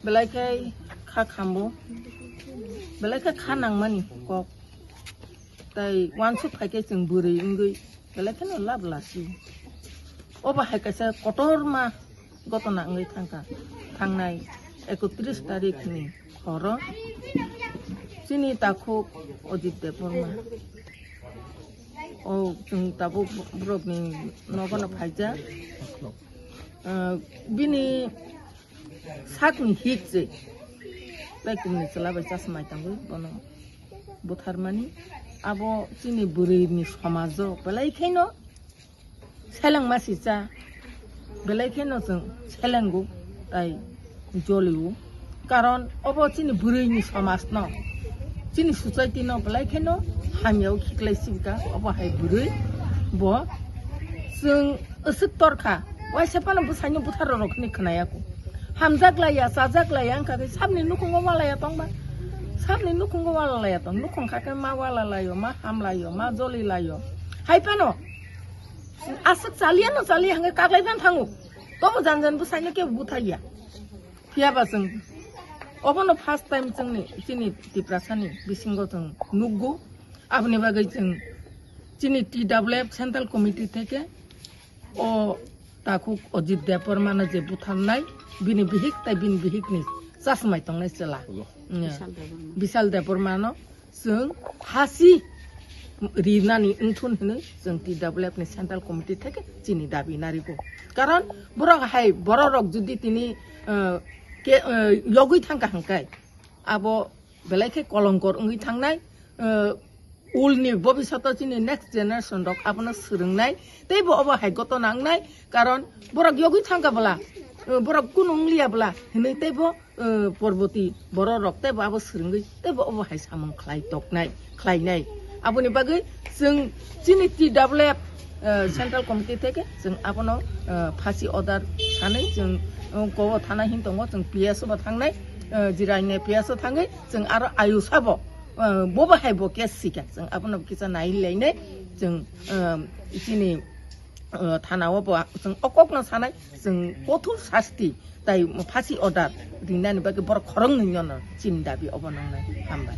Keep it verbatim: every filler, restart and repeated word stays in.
Belai khe kha khambo, belai khe kha nangmani kok. Tai wansuk phai khe chwng bwrwi wngwi belai kheno lab lasi. Obo hai kaisa kotorma gotona wngwi thangkha, thangnai ekotris tarikh ni horo chini takhuk Ajit Debbarma. O chwng tabuk borokni nogono phaijak. Ah, bini sakni hik se tei kumni chwla bai chasmai tangwi bono butharmani. Abo chini bwrwini somajo belai kheno selengma sisa, belai kheno chwng selengo tai jolio. Karon obo chini bwrwini somajno, chini society no belai kheno hamyao khiklai sibika. Obo hai bwrwi bo chwng aswk torkha, waisa phano bwsaino butharo rok hwnwi khwnaya kho. Hamjak laiya, chajak laiya wngkha khe sabni nukhungo walaya tongba, sabni nukhungo walalaya tong, nukhung kha khe ma walalaio, ma hamlaio, ma jolilaio. Hai phano aswk chaliya no chaliya hwnwi kaklai phan thango, tobo jan jan bwsaino kebo buthaiya. Phiya ba chwng obono first time chwngni chini Tiprasani bisingo chwng nukgo. Aboni bagwi chwng chini T W F Central Committee theke o takhuk Ajit Debbarmano je butharnai, bini bihik tai bini bihikni chasmai tongnai chwla, mm, Bishal Debbarma. Bishal Debbarmano chwng phasi rinani wngthun hwnwi chwng T W F ni Central Committee theke chini dabi narigo. Karon borok hai bororok jodi tini, eh, ke, eh, yogwi thangkha hwnkhe abo belai khe kolongkor wngwi thangnai, eh, ulni bobishoto chini next generation rok abono swrwngnai, teibo obo hai gotona wngnai. Karon borok yogwi thangkha bwla, eh, borok kunu wngliya bwla hwnwi teibo eh, porboti bororok teibo abo swrwngwi teibo obo hai samung khlai toknai, khlainai. Aboni bagwi chwng chini T W F, eh, Central Committee theke chwng abono, eh, phasi order sanwi chwng, eh, kobo thana hin tongo, chwng P S o bo thangnai, eh, Jirania P S o thangwi chwng aro ayusa bo, eh, bobo hai bo case sika, chwng abono kisa nai lainai. Chwng, eh, chini, eh, thana o bo chwng o kokno sanai, chwng kothor sasti tai phasi order rinani bagwi borok khoroknwi no chini dabi obo nangnai. Hambai.